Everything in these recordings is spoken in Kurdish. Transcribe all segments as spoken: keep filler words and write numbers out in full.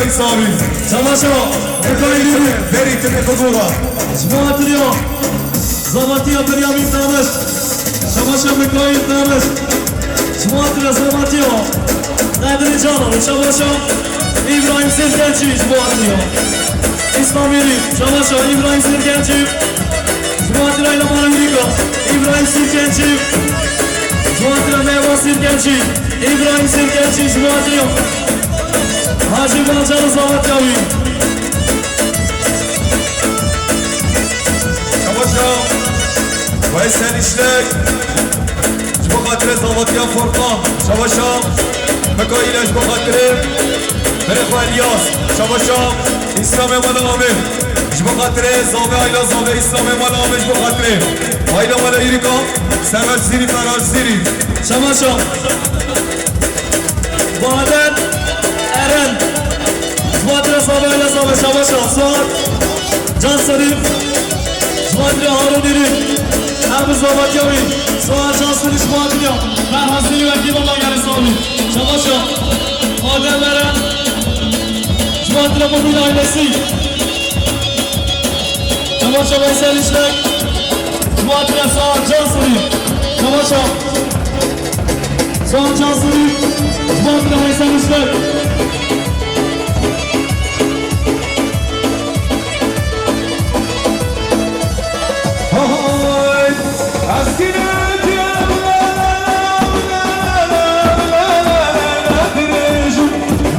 Sabî. Çamaşa Mikaîl Dîrî. Berî timê xwe gora. Ji bo hatiriya Zavatiya Biryamîn Daniş. Çamaşa Mikaîl Daniş. Ji bo hatiriya Zavatiya Qedirî Canan. Çamaşa Îbrahîm Sirkencî ji bo hatiriya Îslamîrî. Çamaşa Îbrahîm Sirkencî. Ji bo hatiriya Îlamana Wîrîka. Îbrahîm Sirkencî. Ji bo hatiriya Mehva Sirkencî. Îbrahîm Sirkencî ji bo hatiriya Hacî Balcan û Zavatiya wî. Çamaşa Veysel Îşlek. Ji bo xatirê Zavatiya Furqan. Çamaşa Mikaîl e ji bo xatirê birê xwe Elyas. Çamaşa Îslamê mala Amê. Ji bo xatirê Zavê Ayla Zavê Îslamê mala Amê ji bo xatirê Ayla mala Îrîka. Semer Sîrî, Ferar Sîrî. Çamaşa Bahadır Eren. Ji bo hatira Zavê Ayla Zavê Çamaşa. Suat Can Serî. Ji bo hatira Harun Dîrî. Em bi Zavatiya wî. Suat Can Serî ji bo hatira. Ferhan Sîrî û ekîba me gelî Zavî. Çamaşa Adem Eren. Ji bo hatira Mubîn ailesi. Çamaşa Veysel Îşlek. Ji bo hatira Suat Can Serî. Çamaşa Suat Can Serî. Ji bo hatira Veysel Îşlek. Hay!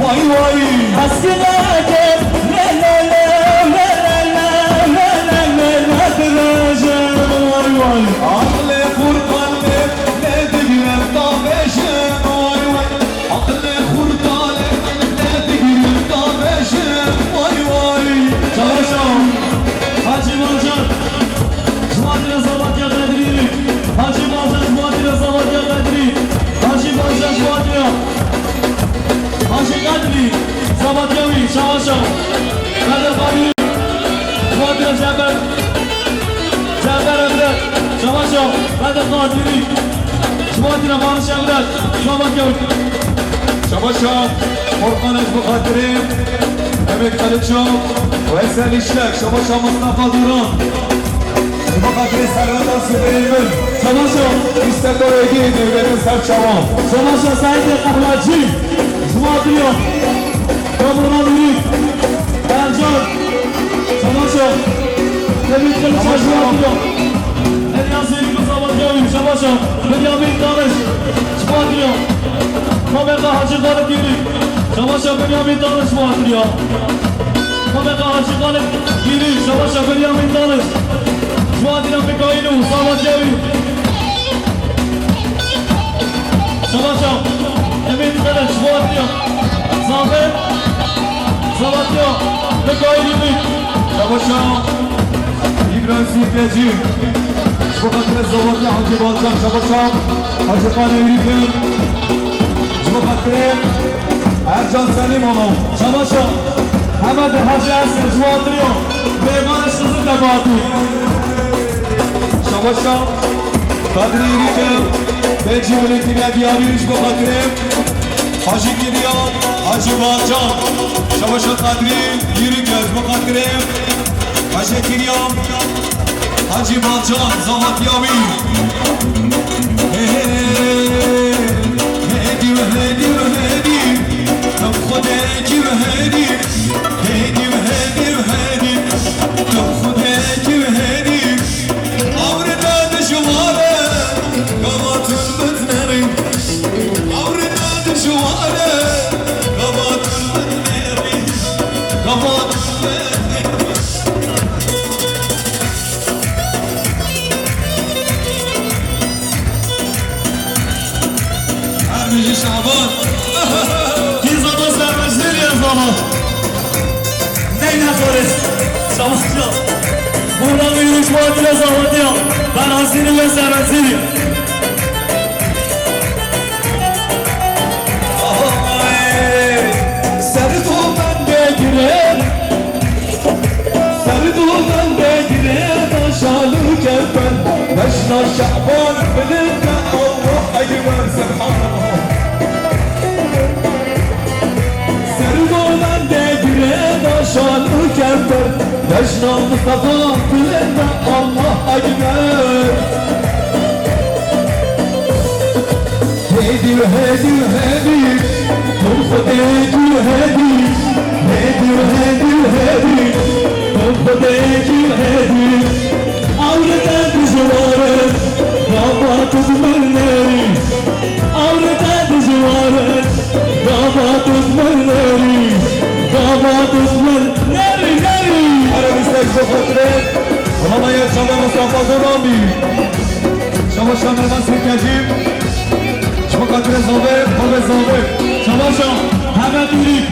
Vay vay. Vay vay. Aqlê Furqan ne, ne digre davêjin. Vay vay. Aqlê Furqan ne, ne digre davêjin. Vay vay. Çamaşa Hacî Balcan. Ji bo hatira Zavatiya Qedrî. Hacî Balcan ji bo hatira Zavatiya Qedrî. Hacî Balcan ji bo hatira Hacî Qedrî. Zavatiya wî. Çamaşa Qedir Qadîrî. Ji bo hatira Cefer. Cefer Emre. Çamaşa Qedir Qadîrî. Ji bo hatira Barış Emre. Zavatiya wî. Çamaşa Furqan e ji bo xatirê Emîr Kiliço, Veysel Îşlek, Çamaşa Mustafa Duran. Ji bo xatirê serveta Sibeyê min. Çamaşa. Îsteko Êdî, Dewletên Serçavan. Çamaşa Seîdê Qehlacî. Ji bo hatira Kamuran Ûrî. Ercan. Çamaşa Emîr Kiliço. Çamaşa. Ji bo hatira Elyas Êrîk û Zavatiya wî. Çamaşa Binyamîn Daniş. Ji bo hatira Mameqa Hacî Xalid Êrîk. Çamaşa Binyamîn Daniş ji bo hatira Mameqa Hacî Xalid Êrîk. Çamaşa Binyamîn Daniş. Ji bo hatira Mikaîl û Zavatiya wî. Çamaşa Emîn Kiliç ji bo hatira Zavê Zavatiya Mikaîl Êrîk. Çamaşa Îbrahîm Sîrkecî. Ji bo xatirê Zavatiya Hacî Balcan. Çamaşa Hacî Xanê Êrîk. Ji bo xatirê Ercan Selîmoğlu. Çamaşa Hemed Hacî Ersin ji bo hatira Mêvanê Xizir Tebatî. Çamaşa Kadrî Êrîk. Bêcî Milîtî Diyarbîr ji bo xatirê Hacî Kirya, Hacî Balcan. Çamaşa Kadrî Êrîk ji bo xatirê Hacî Kirya, Hacî Balcan, Zavatiya wî. Hêdî ve hêdî ve hêdî, tu xwedekî ve hêdî. Hêdî ve hêdî ve hêdî, tu xwedekî ve hêdî. Ewrina dijwar e, gava tu bidnerî. Ewrina dijwar e, gava tu bidnerî. Gava tu bidnerî. Her bijî Şaban. Kî zana sermecdêrî ez zana. Ney nexware. Şaban ya. Buhran yürüyüş var bile zahmetiya. Ben hazırım ya sermecdêrî. Ay, serê to bende girer. Serê to bende girer, daşalı kerpen. Beşna Şaban bilinde Allah ekber, subhanallah. Serê to bende Eşna Mustafa bilinde Allah Ekber. Hêdî, hêdî, hêdî, tu Xwedê tu hêdî. Hêdî, hêdî, hêdî, tu Xwedê tu hêdî. Ewrete dijwar e, gava tu dimirnerî. Ewrete dijwar e, gava tu dimirnerî. Gava tu dimirnerî, nerî. Erê, dîsek ji xatirê Ramaya Çavê Mustafa Zoran bî. Şabaşa Mervan Sirkecî. Ji bo xatirê Zavê, Zavê, Zavê. Şabaşa. Hemed Ûrîk.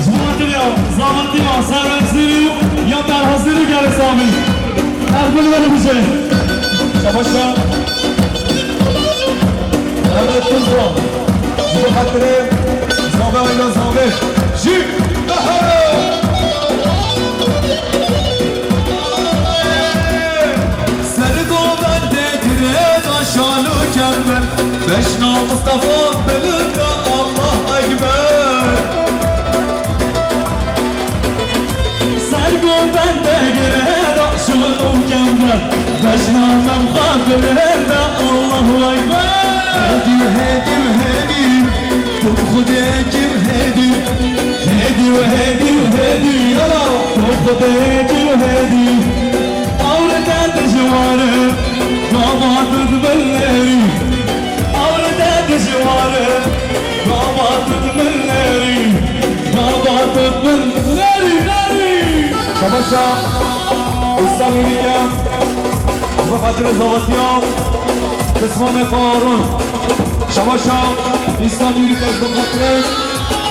Ji bo xatirê ya, Zavê Tîma, Serwek Zîrî û ya Berha Zîrî gelê Zavî. Her gul were bije. Şabaşa. Hemed Tuzla. Ji bo xatirê Zavê, Ayla Zavê. Jî. Aha! Ser govendê girê daşan û kember, beşna Mustafa bilind e, Allah Ekber. Ser govendê girê daşan û kember, beşna Memxa bilind e, Allahu Ekber. Hêdî, hêdî, hêdî. Tu bi Xwedê kim hêdî? Hêdî û hêdî û hêdî. Yala! Tu bi Xwedê kim hêdî? Ewrete dijwar e, gava tu dimirnerî. Ewrete dijwar e, gava tu dimirnerî. Gava tu dimirnerî, nerî. Şabaşa, Îslamî dike. Bi xatirê zavetiya Pismamê xwe Harun. Şabaşa, Îslam Yûrî Teş bi xatirê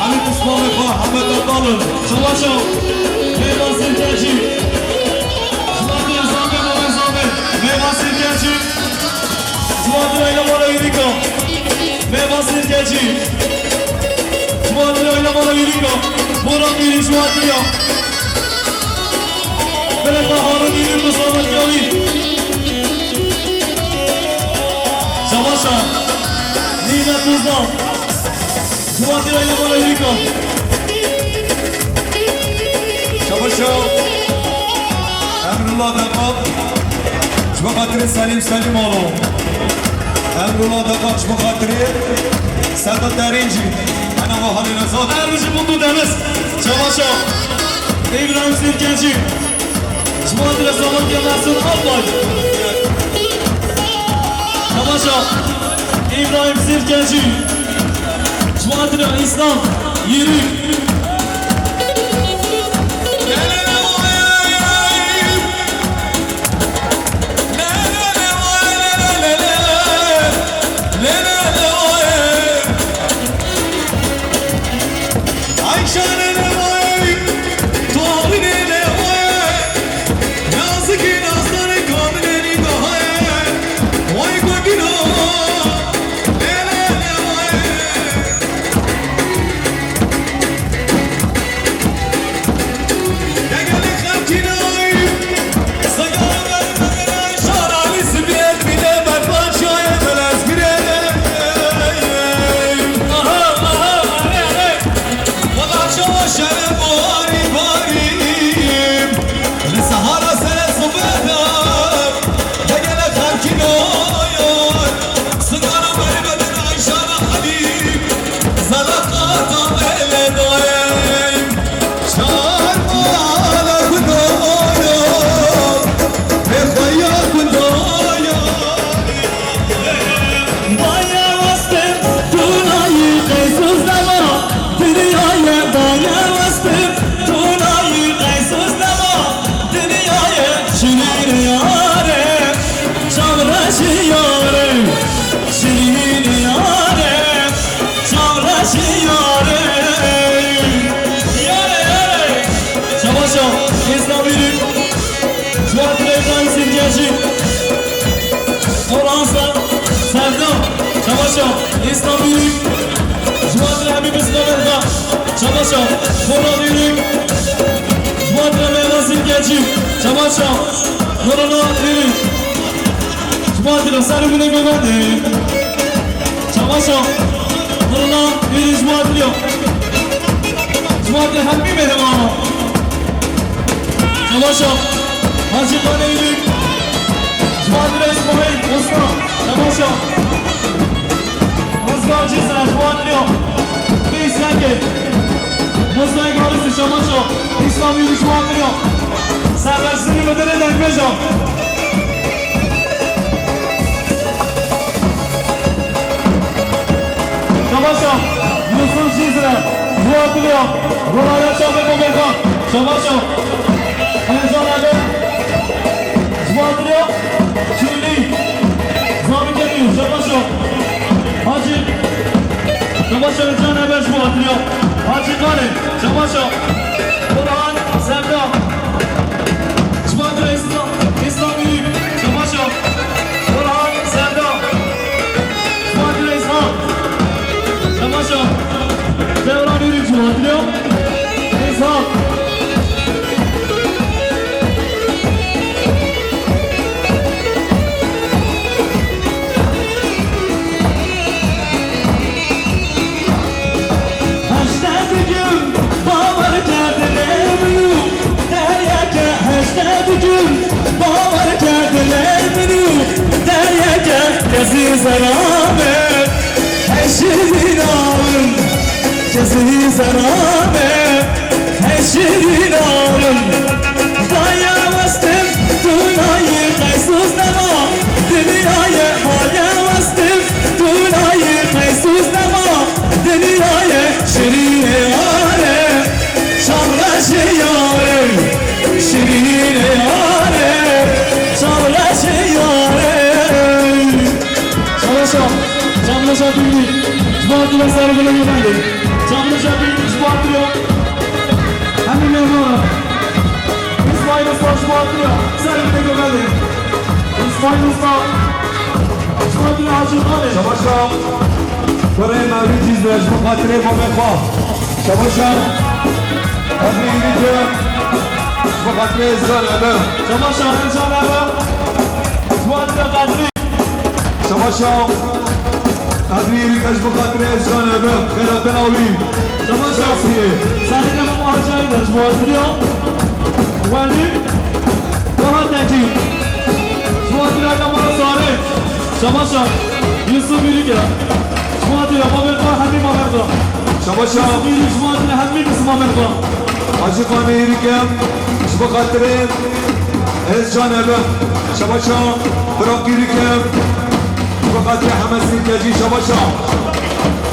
Hemî Pismamê xwe Hemed Abdalin. Şabaşa, Mêvan Sirkecî. Ji xatirê Zame, Mame Zame. Mêvan Sirkecî. Ji xatirê Eylemana Yûrîka. Mêvan Sirkecî. Ji xatirê Eylemana Yûrîka. Boran Mîrî ji xatirê ya. Belê xwe Harun Yûrî bi zavetiya wî. Şabaşa. Nîne Tuzla. Ji xatirê Eylemana Yûrîka. Şabaşa. Emrullah Deqal. Ji bo xatirê Selîm Selîmoğlu. Emrullah Deqal ji bo xatirê Sedat Derincî. Ena va halê Nezat. Ermişi Mutlu Deniz. Şabaşa. İbrahim Sirkeci. Ji bo xatirê Sametya Mesûd Abbay. Şabaşa. İbrahim Sirkeci. Ji bo xatirê Îslam Yîrî. Dinyayê baye westim, tu nayî qeysûs dema. Dinyayê şirîn yare, çavreşî yare, şirîn yare, çavreşî yare. Yare, yare. Şabaşa, Îslam Yürük. Ji bo xatirê Îbrahîm Sirkecî. Orhan Ser-, Serdar. Şabaşa. Îslam Yürük. Ji bo xatirê Habîb Îslam Erda. Şabaşa. Orhan Yürük. Ji bo xatirê Mêvan Sirkecî. Şabaşa. Nurullah Yürük. Ji bo xatirê Serê Gunê Govendê. Şabaşa. Nurullah Yürük ji bo xatirê. Ji bo xatirê hemî mêhmana. Şemaşa, Hacî Xanê Îlîk, Ciwan Dirêj Muhît, Usta, şemaşa. Rizgar Cizre, Ciwan Dirêj, Pîs Yekê, Mustayê Garizî, şemaşa. Îslam Yûrî, Ciwan Dirêj. Serbeştirî Midirê Dengbêja. Şemaşa, Yusuf Cizre, Ciwan Dirêj, Gulaya Çavê Komêkan, şemaşa. Ercan Ebe, Ciwan Dirêj, Çûlî, Zami Kemî, şemaşa. Hacî, şemaşa Ercan Ebe, Ciwan Dirêj, Hacî Xalê, şemaşa. Burhan, Sevda. Şemaşa Îslam, Îslamî, şemaşa. Burhan, Sevda. Şemaşa Îslam. Şemaşa. Devran Ürük, şemaşa. Îslam. Heşte digim, bawer kerdinê min û deryeke heşte digim, bawer kerdinê min û deryeke kesî zerabe, heşirî navim, kesî zerabe. Hey şirîn alim, daya westim, tu nayî qeysûs nema, dinyayê haya westim, tu nayî qeysûs nema, dinyayê şirînê are, şanreşê yare, şirînê are, şanreşê yare. Şabaşa, şabaşa bînî, ji bo tu ser bile yemendê. Çamlıca bir spor diyor. Hem bir memnunum. İsmail Usta spor diyor. Sen bir de gömelim. İsmail Usta spor diyor, Hacı Kale. Şabaşa. Kurê Mevlî Cîzre, ji bo xatirê mamê xwe. Şabaşa. Hezmî Yîrî Cem. Ji bo xatirê Ezran Ebe. Şabaşa, Ezran Ebe. Spor diyor, Kadri. Şabaşa. Hezmî Yîrî ke ji bo xatirê Ezran Ebe. Xêra te navî. Şabaşa. Şahsiyê. Serê me Mahacayî de ji bo Ezriya. Welî. Daha Tekî. Ji bo Ezriya Kemal Sarê. Şabaşa. Yusuf Yîrî ke. Ji bo Ezriya Mamerda, Hemî Mamerda. Şabaşa. Yusuf Yîrî ji bo Ezriya Hemî Yusuf Mamerda. Hacî Xanê Yîrî ke. Ji bo xatirê Ezcan Ebe, şabaşa, Firak Yîrîke, ji bo xatirê Hemed Sîrkecî, şabaşa,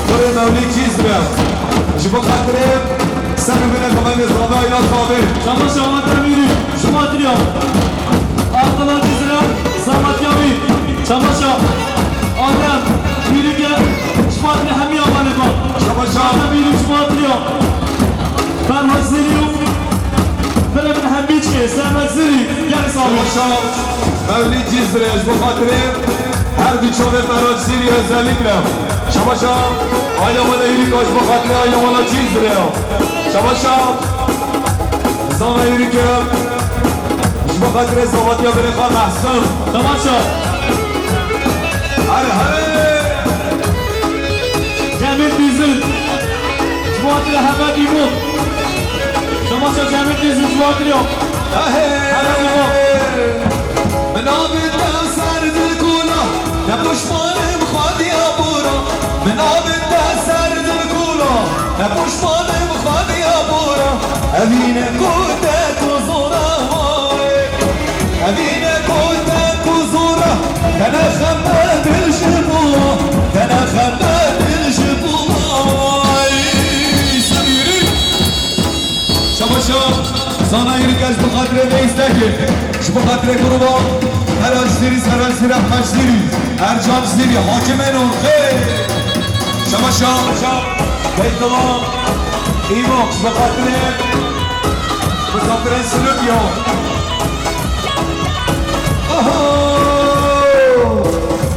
Kurê Mewlî Cîzre, ji bo xatirê Semî Bine Kemengê Zave Ayna Zave. Şabaşa, Adem Yîrî, ji bo xatirê Abdullah Cîzre, Samet Yavî, şabaşa, Adem Yîrîke, ji bo xatirê hemî avanê xwe. Şabaşa. Adem Yîrî, ji bo xatirê Ferhat Zîrî û Filê min hemî çi, Sermet Zirî, gelek sağ olun. Şabaşa, Mevlîd Cizre, ji bo xatirê her du çavê Ferhat Zirî özellikle. Şabaşa, aile wana Yirîka, ji bo xatirê aile wana Cizre. Şabaşa, Zana Yirîke, ji bo xatirê Zavatiya Birêxa Mehsun. Şabaşa. Her her. Cemil Dizil. Ji bo xatirê Hemed Îmo. Şabaşa Cemil Dizil ji bo xatirê. Hemed Îmo. Min navê te ser dilkula, ne pişman im xwediya bora. Min navê te ser dilkula, ne pişman im xwediya bora. Evîne ku te ku zora vay. Evîne ku te ku zora, te nexeme dil ji bo, te nexeme dil ji bo. Ay, Semîrî. Şabaşa, Zana Yirîke ji bo xatirê vê îstekê. Ji bo xatirê gruba Herac Zîrî, Serac Zîrî, Herac Zîrî, Ercan Zîrî, Hakimê Nurxê. Şabaşa, Beytullah, Îmok, ji bo xatirê Misafirên Silivya. Aha!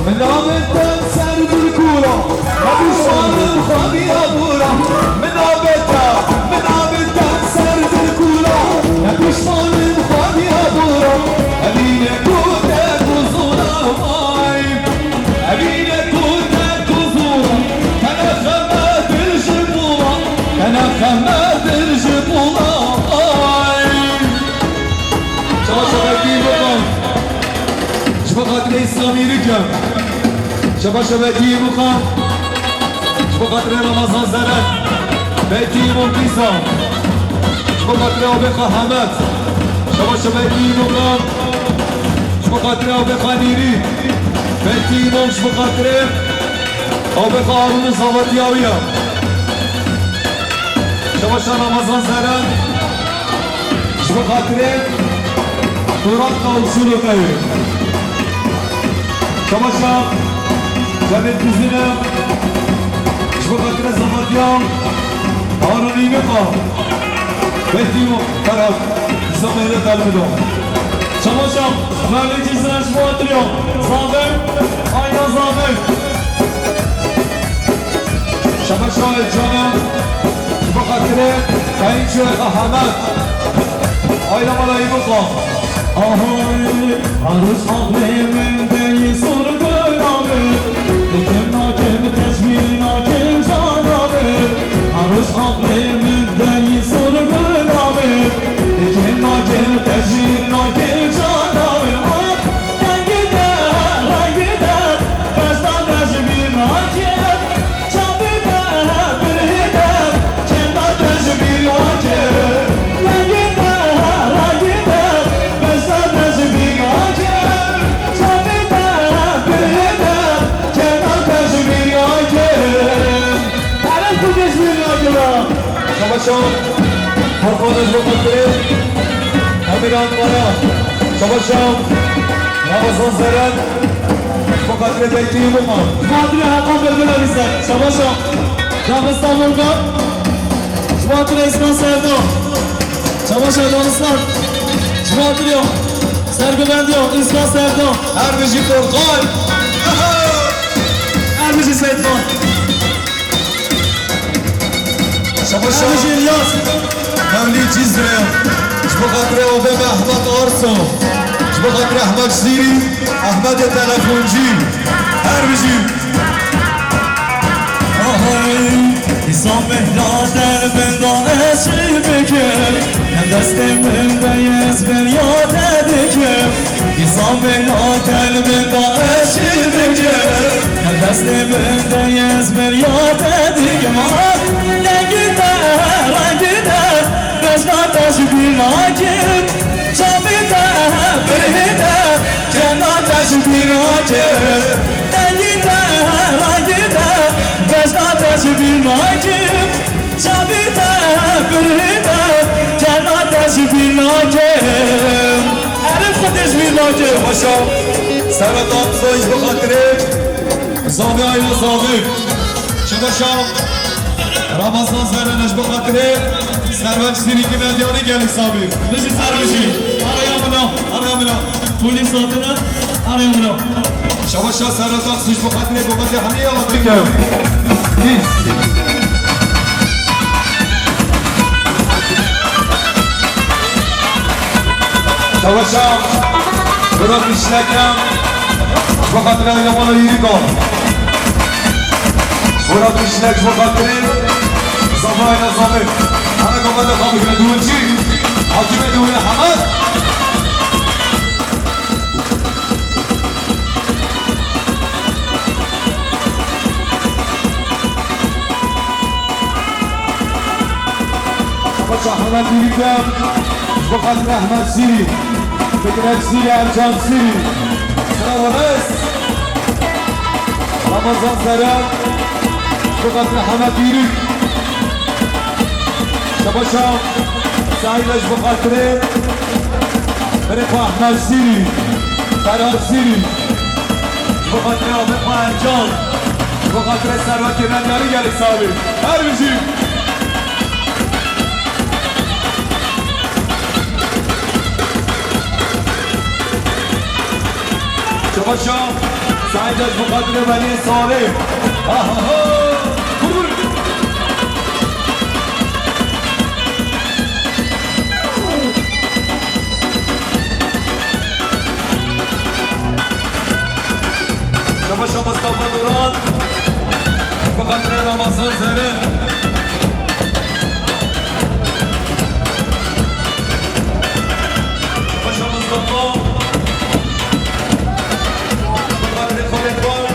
Min navê te ser dilkula, ne pişman im xwediya bora. Min navê te, min navê te ser dilkula, ne pişman im xwediya bora. Evîne ku te ku zora vay. Evîne ku te ku zora, te nexeme dil ji bo, te nexeme dil ji bo. Ay. Şebaşa Beytî Muqam, ji bo xatirê Ramazan Zeren, Beytî Muqîsa, ji bo xatirê Abê Xwe Hemed, Şebaşa Beytî Muqam, ji bo xatirê Abê Xwe Nîrî, Beytî Mom ji bo xatirê Abê Xwe Harûn û zavatiya wî ye. Şebaşa Ramazan Zeren, ji bo xatirê Turan Qawsûl û Qewê. Şebaşa Cemil Kizine, ji bo xatirê zavatiya Harûnî Miqa. Beytî û Ferhat, Dîsa Mehmet Elmido. Şebaşa Mevlî Cizre ji bo xatirê Zavê, Ayna Zavê. Şebaşa Elcana, ji bo xatirê Kayınço Ahmet. Ayna Mala Yumurta. Ahay, aruz aqlê min dey sorgula min, dikim nakim tecmîl nakim cana min. Aruz aqlê min dey sorgula min, dikim nakim tecmîl nakim cana min. Ah, rengî de, rengî de, besta de ji bîr nakim. Çavê te birhê te, çenda te ji bîr nake. Rengê te, rengê te, besta te ji bîr nake. Çavê te birhê te, çenda te ji bîr nake. Erê xwe ji bîr nake. Şebaşa Hormona ji bo xatirê Emirhan Kaya. Şebaşa Ramazan Zeren. Ji bo xatirê Beytî Muqam. Ji bo xatirê Hakan Bilbil Elîse. Şebaşa. Daxista Morgan. Ji bo xatirê Îskan Sevda. Şebaşa Daxistan. Ji bo xatirê Sergovendiya Îskan Sevda. Her bijî Furkan. Her bijî Seyitxan. Şebaşa Mevlî Cizre, ji bo xatirê Abê Mehmet Arso, ji bo xatirê Ehmed Şîrî, Ehmedê telefoncî, her bijî. Ahay, Îsa mehla derbinda ez çi bikim, hem destê min de ez feryade dikim. Îsa mehla derbinda ez çi bikim, hem destê min de ez feryade dikim. Ah, rengî te, rengî te, besta te ji bîr nakim. Çavê te, birhê te, çenda te ji bîr nakim. Rengî te, rengî te, besta te ji bîr nakim. Çavê te, birhê te, çenda te ji bîr nakim. Erê xwe te ji bîr nakim. Şebaşa Serhat Aksoy ji bo xatirê Zavê, Ayna Zavê. Şebaşa Ramazan Zeren ji bo xatirê Servenç Sirî Gimendyanê gelek Zavê. Bijî Servenç. Araya mina, araya mina. Polîs hatine, araya mina. Şebaşa Serhat Aksoy ji bo xatirê babetê hemî ya bikim. Pîs. Şebaşa Murat Fişlek e. Ji bo xatirê Ayna Mala Yîrîka. Murat Fişlek ji bo xatirê Zavê, Ayna Zavê. Hana gavada xwe bigire duwin çî. Hakimê duwin Hemed. Şebaşa Hemed Dîrîk e, ji bo xatirê Ehmed Sîrî, Fikret Sîrî, Ercan Sîrî. Sira Weres. Ramazan Zeren, ji bo xatirê Hemed Dîrîk. Şebaşa Saîd e ji bo xatirê birê xwe Ehmed Sîrî, Ferhat Sîrî. Ji bo xatirê Abê xwe Ercan. Ji bo xatirê Serwetê Medyarî gelek sax bî. Her bijî. Şebaşa Saîd e ji bo xatirê Weliyê Salê. Ha, ha, ha. Vur, vur. Şebaşa Mustafa Duran, bi xatirê Ramazan Zeren. Şebaşa Mustafa, bi xatirê Xalid Bal.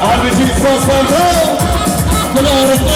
Abicim, sağ, sağ, sağ. Kulağı arasında.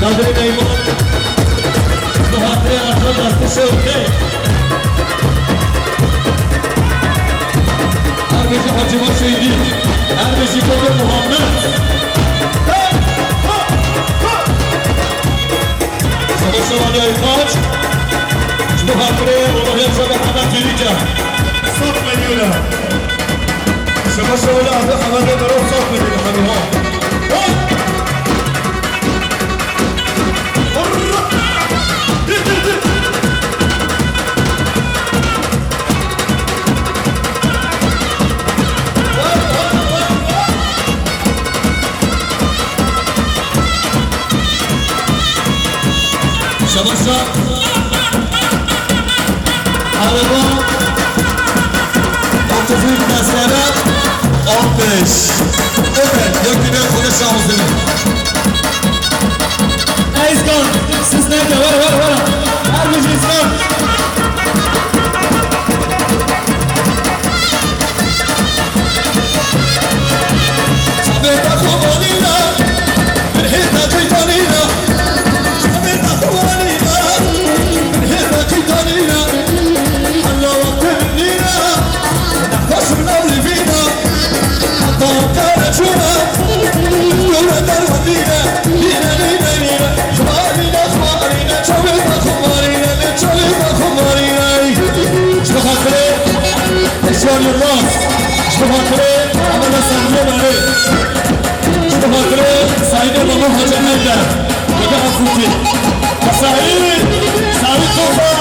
Dadê meyman, bi hatire atan destê şewqê. Her bijî Hacî Şehîdî, her bijî Kodo Muhammed. Hey! Ha! Ha! Savaş Şevaliya Yılmaz, ji bo xatirê Omerê Şevek Hemed Cîrîke. Saf milyona. Savaş Şevaliya Hemed Cîrîke, saf milyona. Hey! Şabaşa. Araba. Otuz üç mesele. On beş. Evet, yakında konuşalım. Eyzgan, siz nerede? Var, var, var. Her bir insan. Sabeta Kobanina, Heta Kaytanina, Sabeta Kobanina, Heta Kaytanina, Allah Akbar Nina, Nasıl Navli Vina, Hatta Karaçuma, Yola Darwadina, Nina, Nina, Nina, Juanina, Juanina, Chaveta Kobanina, Chaveta Kobanina. Ji bo xatirê Hişyar Yilmaz, ji bo xatirê Ameda Sandiyê Merê, ji bo xatirê Saîdê Mamo Hacî Heyder, Dede Hafûtî, Saîd, Saîd Tofa.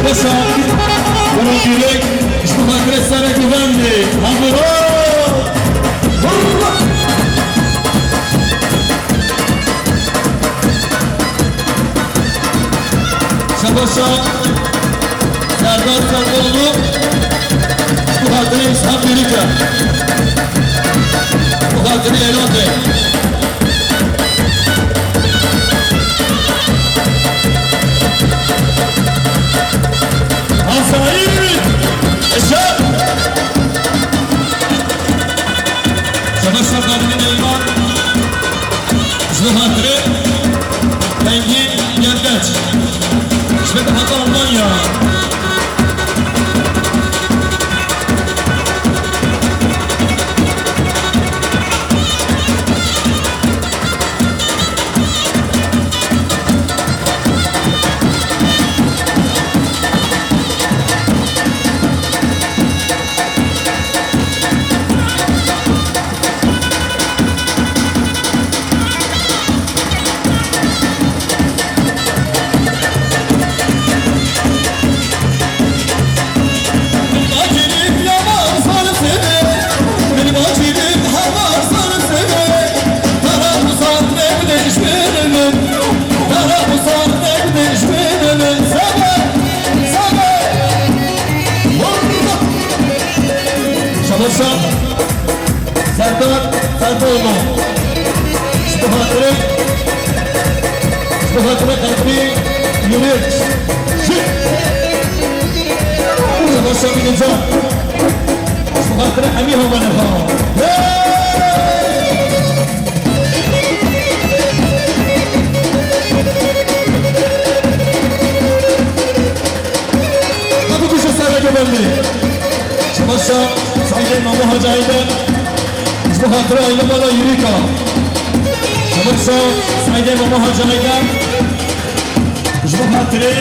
Başa, bunu direkt, işte, makrese serek güvenli. Hamura! Savaşa Serdar Sarıoğlu, bu hatırı İslam Birlik'e. Asayî! Eşe! Şebaşa Kadrî Neyman, ji xatirê Engîn Yengeç, ji heta Almanya. Şabaşa Serdar Ferdoğlu. Ji bo xatirê, ji bo xatirê Qedrî Yunus. Şi. Şabaşa Mînîcan. Ji bo xatirê Emî Homaniha. Hey! Hadi kuşa sereke belli. Şabaşa Saîdê Mamo Hacı Aydar. Ji bo xatirê aile mala Yurîka. Şabaşa Saîdê Mamo Hacı Aydar. Ji bo xatirê,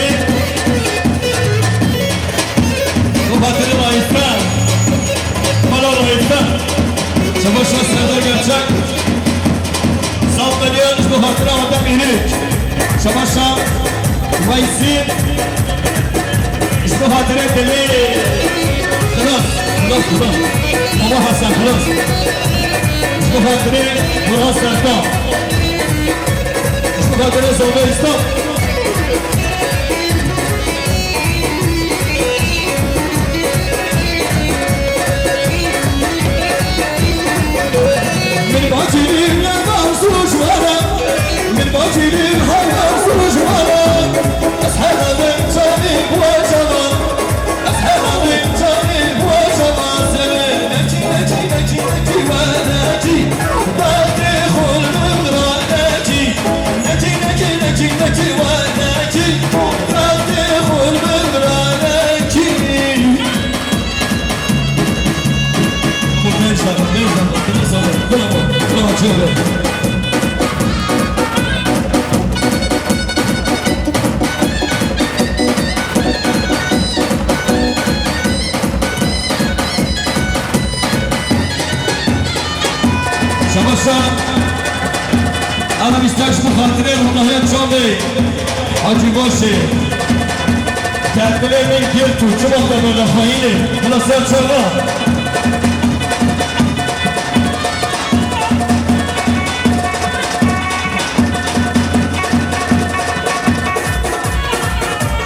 ji bo xatirê Raife. Mala Raife. Şabaşa Serdar Gerçek. Saf milyon ji bo xatirê Adem Îlik. Şabaşa Weysî. Ji bo xatirê Dilî. Xilas, xilas, xilas. Baba Hasan, xilas. Ji bo xatirê Murat Serkan. Ji bo xatirê Zomê Îslam. Min bacî lîv ya dan sûc were. Min bacî lîv her dan sûc were. Ez her adem canî bu cana. Ez her adem canî bu cana. Sebe nekî, nekî, nekî, nekî, we nekî. Derdê xwe li min re nekî. Nekî, nekî, nekî, nekî, we nekî. Derdê xwe li min re nekî. Şabaşa. Ana bîst û şeş bi xatirê Runahiya Çavê. Hacî Başê. Terbilê min girt û çima te berde xayînê. Bila ser çava.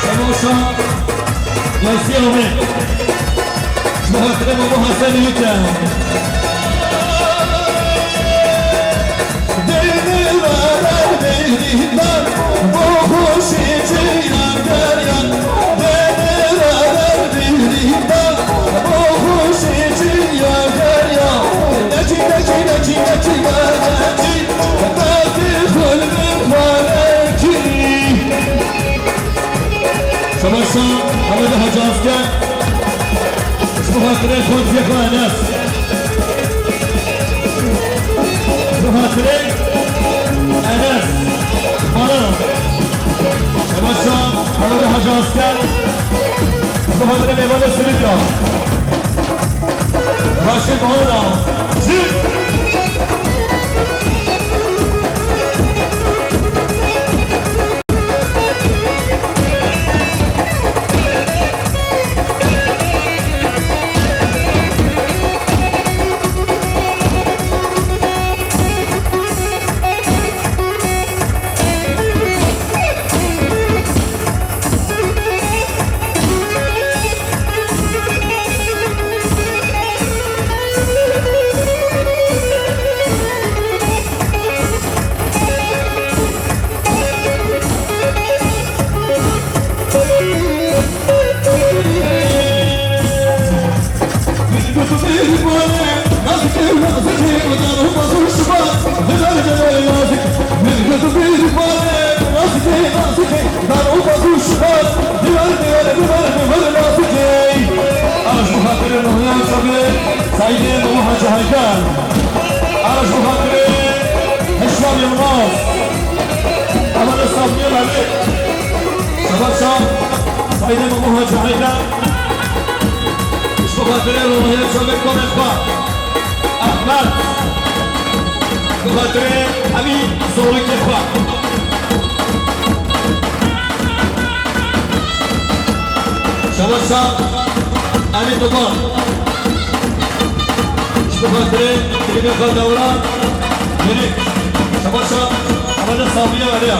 Şemoşa Weysî Amê. Ji bo xatirê Mamo Hesen Yute. Şabaşa Hemedê Hacı Asker. Ji bo xatirê Xweziyê xwe Enes. Ji bo xatirê Enes. Bana. Şabaşa Hemedê Hacı Asker. Ji bo xatirê mêvanê Silivya. Raşid Oğlan. Zil. Haydi Memo Hacı Haydar. Ara ji bo xatirê Heşam Yılmaz. Ama da Sabriye Malik. Şabaşa. Haydi Memo Hacı Haydar. Ji bo xatirê Rohiya Çolê Komê xwe. Ahmet. Ji bo xatirê Emî Zorikê xwe. Şabaşa Emî Duman. Ji bo xatirê klîbê xwe Dewran Minik. Şabaşa Emîne Sabriye Aliya.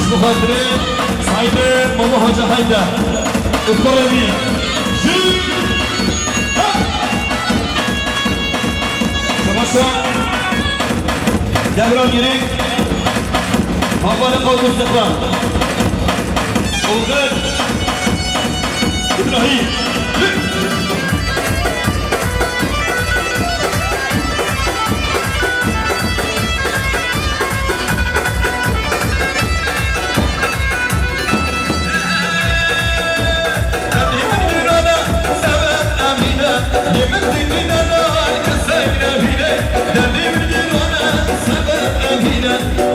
Ji bo xatirê Saîdê Memo Hacı Haydar. Û kurê wî. Jî. Şabaşa Devran Minik. Havalê Qawdûs Zehra. Olgun. İbrahim.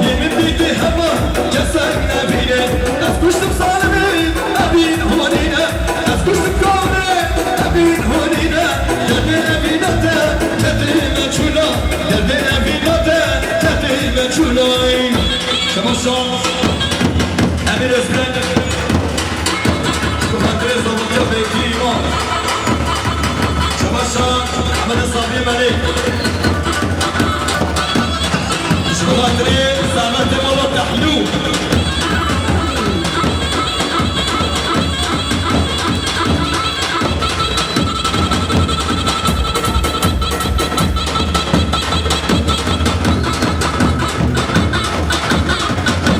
Yê min dîtî hema kesek nebîne. Ez kuştim zalimî, evîn honîne. Ez kuştim kafirê, evîn honîne. Derdê evîna te ketime çûna. Derdê evîna te ketime çûna. Şabaşa Emîr Özbek. Ji bo xatirê Zamantiya Bekî Îmam. Şabaşa Emîne Sabriye Melîk. Ji bo xatirê zehmetê mala Tehlû.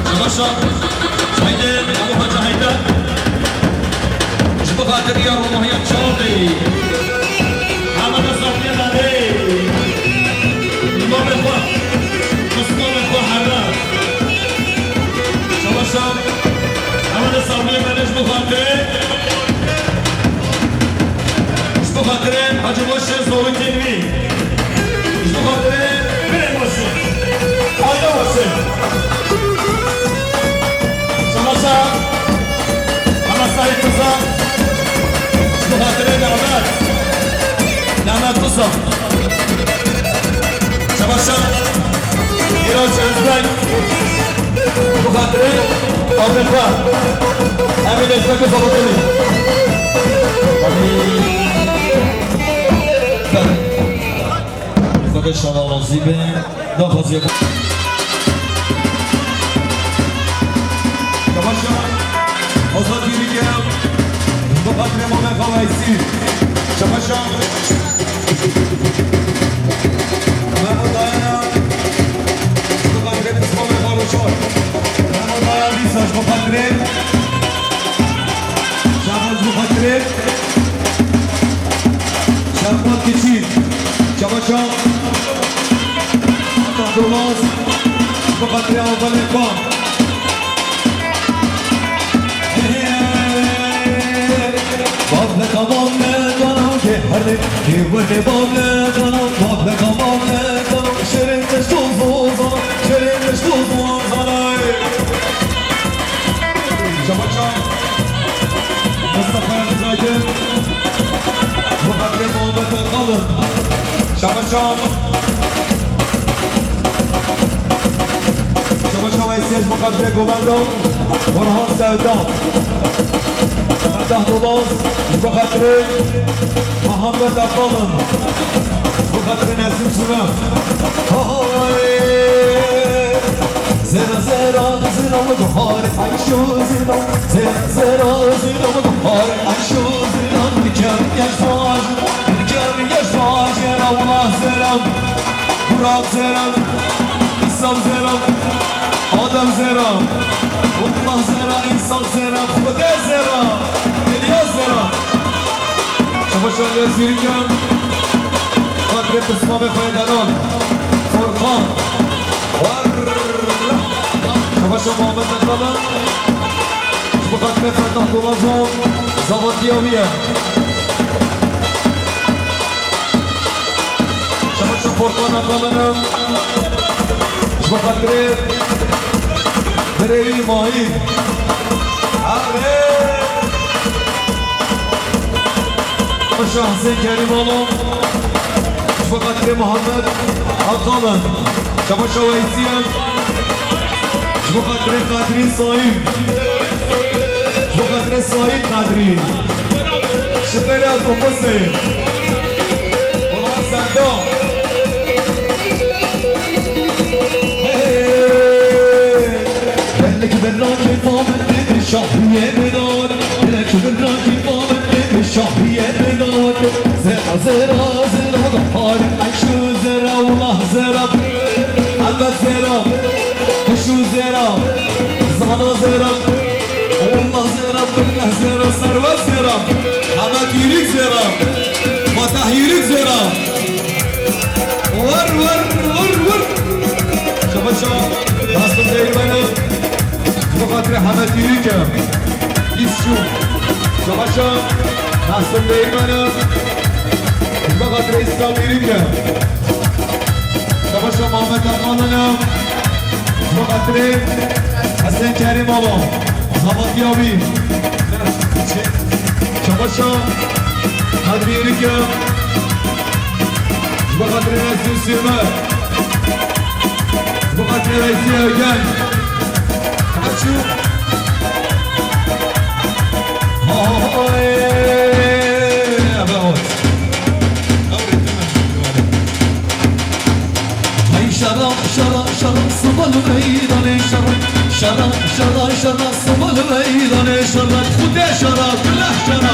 Şabaşa. Haydi, Abu Hacı Haydar. Ji bo xatirî ya Romahiya Çavê. Hemede Sabriye Melîk. Îmamê xwe. Pismamê xwe here. Şabaşa. Hemede Sabriye Melîk ji bo xatirê. Ji bo xatirê Hacı Başê Zorikên wî. Ji bo xatirê birê Başê. Aile Başê. Şabaşa. Hema Saîd Kusa. Ji bo xatirê Nehmet. Nehmet Kusa. Şabaşa. Mîraç Özbek. Bi xatirê Avrupa. Em ê destpêkê xwe bikin. Xwedê şama razî be. Daxwaziya. Şabaşa. Azad Yürüke. Bi xatirê Mame Xawaysî. Şabaşa. Memo Dayan, ji bo xatirê pismamê Xaloçar. Memo Dayan dîsa ji bo xatirê. Şaban ji bo xatirê. Şaban Kiçî. Şabaşa. Tahdomaz. Ji bo xatirê Albanê Xan. Bavle tamam ne tanam ke herne ke wene bavle tanam bavle tamam ne tanam şerin meşto zozan şerin meşto zozan ay. Şabaşa Mustafa Zaydın. Bu kadar Muhammed Kalın. Şabaşa. Şabaşa Veysel ji bo xatirê govenda Orhan Sevda. Fedah Dolaz ji bo xatirê Muhammed Akalın. Ji bo xatirê Nesîm Suna. Hay! Zera, zera, zera, bahar, ayşo, zera, zera, zera, zera, bahar, ayşo, zera, dikem, yaş, baş, dikem, yaş, baş, zera, Allah, zera. Burak Zera, İslam Zera, Adem Zera, Abdullah Zera, İshak Zera, Xwedê Zera, İlyas Zera. Şabaşa Elyas Yürüken, Kadri Pismamê Xwêdanan, Furkan, War. Şabaşa Muhammed Metalan, ji bo xatirê Fetah Dolazan, zavatiya wî ye. Orxana xanım, ji bo xatirê birê wî Mahîr. Aferin. Paşa Hüseyin Kerîmoğlu, ji bo xatirê Muhammed Akalın. Çamaşa Weysiye, ji bo xatirê Kadrî Saîd. Ji bo xatirê Saîd Kadrî. Şifrê Apoposê. Ola Serdar. Hey! Belek berra kêfa min tê şahiye bedar. Belek berra kêfa min tê şahiye bedar. Zera, zera, zera, bahar, eşu zera, ulah zera. Hemmet zera, kuşu zera, zana zera. Ulah zera, billah zera, servet zera. Hemmet yürük zera. Fatah yürük zera. Vur, vur, vur, vur. Şabaşa, Nasım Değirmeni. Ji bo xatirê Hemed Yürük e. Biz şu. Şabaşa, Nasım Değirmeni. Ji bo xatirê İslam Yürük e. Şabaşa, Muhammed Erman'ın e. Ji bo xatirê Hesen Kerimoğlu. Xebatî abî. Çamaşa Kadrî Êrîk e. Ji bo xatirê Reisî Sêmer. Ji bo xatirê Reisî Ergen. Açû. Hay. Ebe ot. Ew rîtim e. Hey şera, şera, şera, Sibal meydanê şera. Şera, şera, şera, Sibal meydanê şera. Xwedê şera, bileh şera.